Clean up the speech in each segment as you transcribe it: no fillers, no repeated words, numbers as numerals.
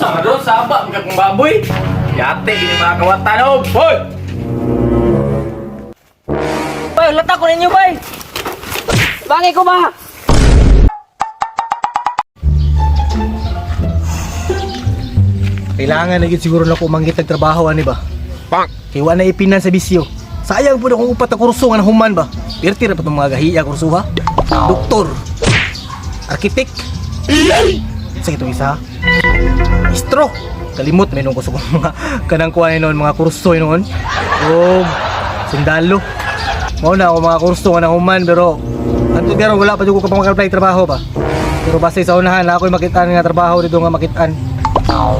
Unsa man doon saba mga kong baboy. Yate ini mga kawatan oh. Hoy! Bay, lata ko ninyo, bay. Bangay ko ba? Kailangan na gyud siguro na ko manggit og trabaho ani ba. Kay wa na ipinan sa bisyo. Sayang pud akong upat na kurso nga nahuman ba. Pirti ra pa tong mga gahiya kurso ha. Doktor. Architect. Sa itong isa. Maestro. Kalimot may nung kurso kong mga kanang kuha ni noon mga kurso noon. O sundalo. Mao na ako mga kurso nga nahuman pero hantod karon wala pa jud ko ka pang trabaho ba. Pero basta sa unahan na ako'y makitaan nga trabaho dito nga makitaan.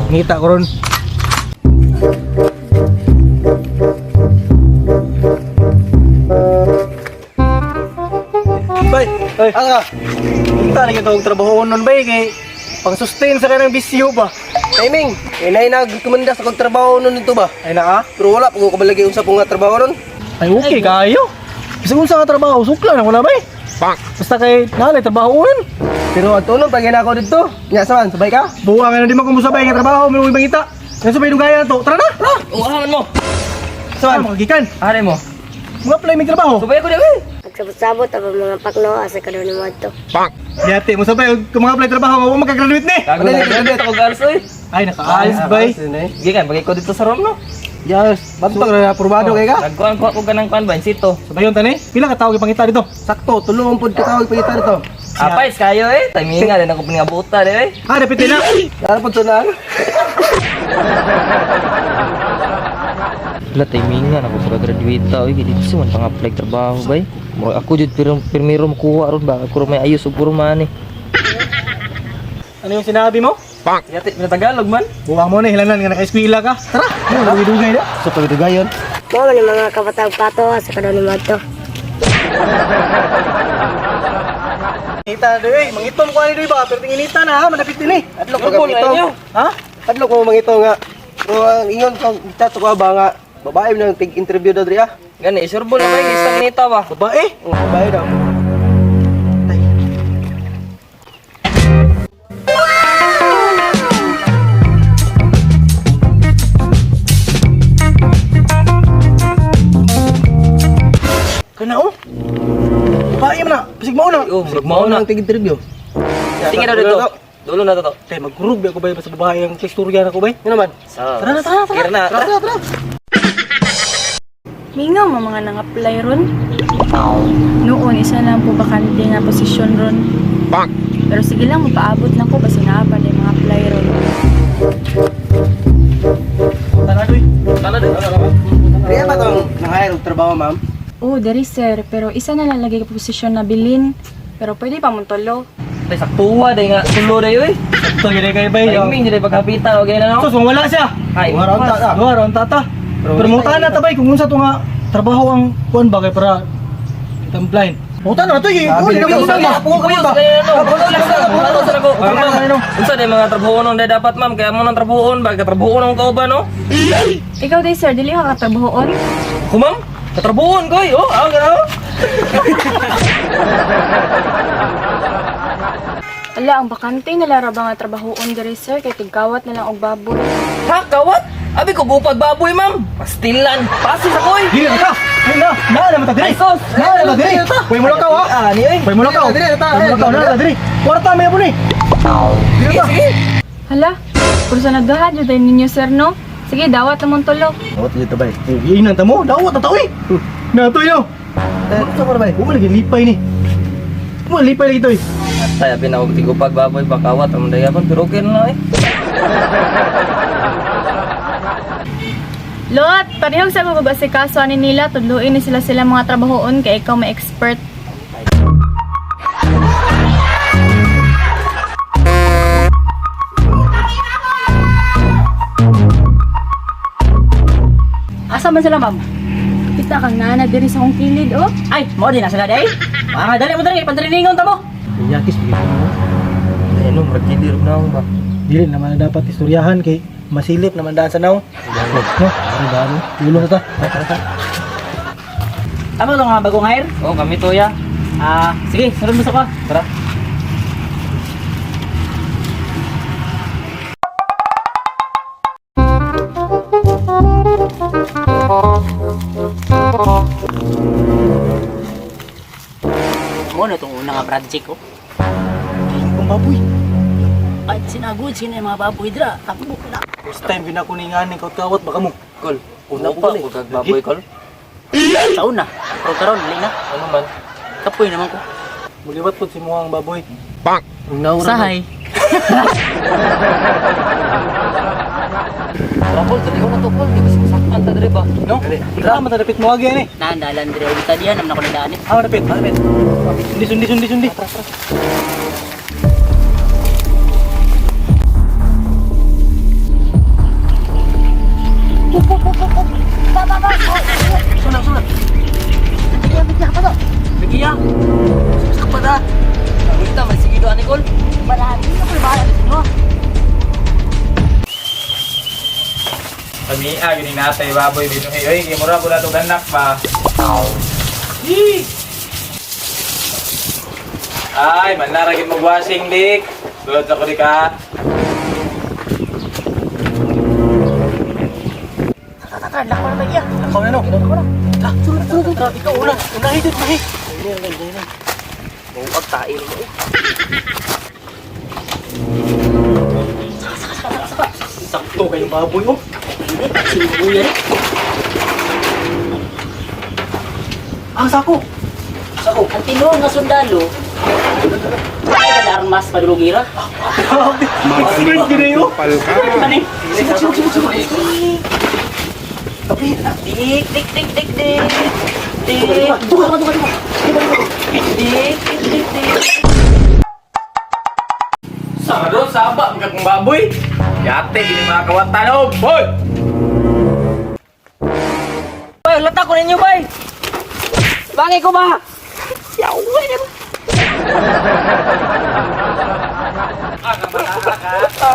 Ngita ko ron. Bay, ay, asa ka? Kita na kita og trabaho nun bay kay pang sustain sa kanang bisyo ba. Timing, inay nagkumanda sa kong trabaho nun dito ba? Ay naa. Pero wala pa ko kabalagay unsa po nga trabaho nun. Ay okay kayo. Bisag unsa nga trabaho, sukla na ko na bay. Basta kay naalay trabaho nun. Pero ato nun, pag ako dito, nya saman, sabay ka? Buwa nga na di man kung musabay nga trabaho, may mangita. Kaya sabay dugaya na to. Tara na, tara. Uwahan mo. Saan makagikan? Are mo. Mga apply may trabaho. Subay ko di, bay. Pagsabot-sabot ang mga pakno asa ka daw ni Madto. Yate mo sabay og kung mga apply trabaho, wa makagraduate ni. Gago na graduate ako girls, oy. Ay naka-ALS bay. Gikan bagay ko dito sa room no. Yes, bantog na aprobado kay ka? Nagkuan ko ako ganang kuan ba insito. Sabayon tani, pila ka tawo gipangita dito? Sakto, tulungan pod ka tawag pagita dito. Apay kayo eh. Timinga din ako pingabuta di eh. Ah, dapat na. Dara pod sunaan. Wala timinga na ako pagka-graduate oy dito man pang-apply trabaho bay. Murag ako jud pero pirmiro makuha ron ba ako may ayos ug puro man eh. Ano yung sinabi mo? Yate pinatagalog man. Buwa mo na, hilanan nga naka-eskwela ka. Tara, ano, dugay-dugay na. Sa pagdugayon. Mao man ni mga kabatang pato asa ka daw ni Madto. Inita na doy, mangitom ko ani doy ba, pero tinginita na ha, malapit din eh. Adlok ko na inyo. Ha? Adlok ko mangito nga. Pero ang ingon ko chat ko ba nga babae nang tig-interview daw diri ah. Gani isurbol na bay isang nita ba. Babae. Oh, babae daw. Tay. Kana oh. Babae man na, bisig mao na. Oh, murag mao na. Nang tig-interview. Tingin na dito. Dulo na to. Tay, mag-group ako bay sa babae ang istorya na ko bay. Ano naman? Tara na, tara na, tara. Tara na. Tara, tara. Mingaw mo mga nang-apply ron. Noon, isa lang po bakante nga posisyon ron. Pero sige lang, mapaabot lang ko basta naa pa na yung mga apply ron. Tara doy. Tara dito. Kaya ba tong nang-hire og trabaho, ma'am? Oh, diri sir, pero isa na lang lagi ka posisyon na bilin. Pero pwede pa mong tulo. Tay saktuwa day nga tulo day oy. Ito gid kay bay. Timing jud pagkapita og na no. So, kung wala siya. Ay, Duha ra unta ta. Duha ra ang tata. Pero mangutana na tabay kung unsa to nga trabaho ang kuan ba kay para itang blind. Mangutana na to eh. Sabi Kuan na na ko, ba? Kuya, sa kayo no. Unsa day mga trabaho nun day dapat ma'am kaya mo nang trabahoon ba katrabahoon ang kauban no? Ikaw day sir, dili ka katrabahoon. Ako ma'am, katrabahoon ko eh. Oh, aw gano. Ala, ang bakante nila ra ba nga trabahoon diri sir kay tigkawat na lang og baboy. Ha, kawat? Abi ko gupag baboy ma'am. Pastilan, pasis ako eh. Dili na ka. Ay na, na na mata diri. Ay, sus. Na na mata diri. Way mo lakaw ha. Ah, ni oy. Way mo lakaw. Dili, dili, Way mo lakaw na na diri. Kwarta may abo ni. Dili Sige, ta. sige. Hala, pero sa nagdahan jud day ninyo sir no. Sige, dawat na mong tulo. Dawat dito bay. Iinan ta mo, dawat na ta oy. Na to yo. Eh, sa mo na bay? Wa lagi lipay ni. Wa lipay lagi to eh. Tay abi na og tigupag baboy bakawat ang dayapan pero okay na lang eh. Lot, parehong sa pag-asikaso ani nila, tudluin ni sila sila mga trabahoon kay ikaw may expert. Asa man sila, ma'am? Kita kang nana diri sa akong kilid oh. Ay, mo din na sila day. Mga dali mo dali, pantriningon ta mo. Yakis bigay mo. Ay no, murag kidir na ako ba. Dili naman na dapat istoryahan kay masilip naman daan sa naong. No, ano ba ano? Ulo na ta. Tara ta. Tama to nga bagong hire. Oh, kami to ya. Ah, sige, sunod mo sa ko. Tara. Mo na itong una nga project ko. Kung baboy. Ay, sinagod, sino yung mga baboy dira. Takbo na. First time yun ako ni kawat-kawat baka mo. Kol, Una una pa po, ko kag baboy kol. Sa una. Pero karon, dili na. Ano man? Kapoy naman ko. Muliwat po si muhang baboy. Ang naura. Sahay. Tara kol, dali ko na to kol. Di ba sakpan ta diri ba? No? Tara, matadapit mo agi ani. Naandalan diri og tadian naman ako nadaan eh. Ah, madapit, madapit. Sundi, sundi, sundi, sundi. Suna, suna. Nagiya. Sakpa ta. Gusto man sige do ani kol. Balani ako bahala sa inyo. Kami ah, gini natay baboy binuhi. Oy, gimura po na itong anak ba? Yee! Ay, manaragin mo washing dik. Sulod sa ko di ka. Tara, lako na ba iya? Lakaw na no. Tara, sulod, sulod, sulod. Ikaw una. Unahin dito, unahin. Buwag tayo mo eh. Sakto kayong baboy oh. Sinubuya rin. Ang sako. Sako. Ang tinuod nga sundalo, ay armas padulugira. Expert din eh, oh. Ano eh? Sibuk, sibuk, sibuk, sibuk. Dik, dik, dik, dik, dik. Dik. Duga, duga, duga. Dik, dik, dik, dik. Sa doon, saba, magkakong baboy. Yate, gini mga kawatan, oh, boy! Bay, lata ko ninyo bay. Bangay ko ba? Ah,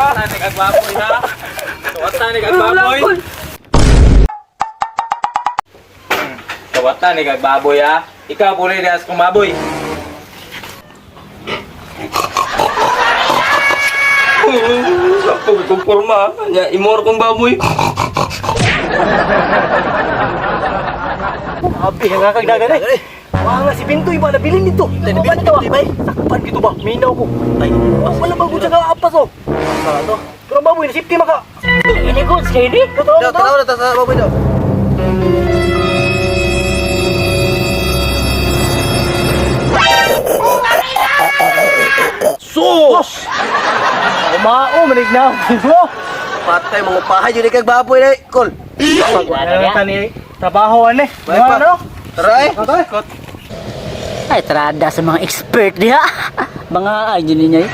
Kawatan ni kag baboy ha. Kawatan ni kag baboy. Kawatan ni kag baboy ha. Ikaw puli das kong baboy. Sakto kong porma. Nya imor kong baboy. Abi, ang kakagdagan eh. Wah nga si Pintoy ba nabilin dito. Nabilin dito bay. Sakpan gito ba? Minaw ko. Tay. Oh, wala ba gud sa apas oh. Sa to. Pero ang baboy na safety maka. Ini ko, kayo ni. Totoo Daw, totoo. tanaw na ta sa baboy daw. Sus! Umao manig na. Mo. Patay mga pahay yun kag baboy na kol. Wala tani trabaho ane. Bay pa. Ano? Tara eh. Ay, trada sa mga expert diha. Mga ay, yun niya eh.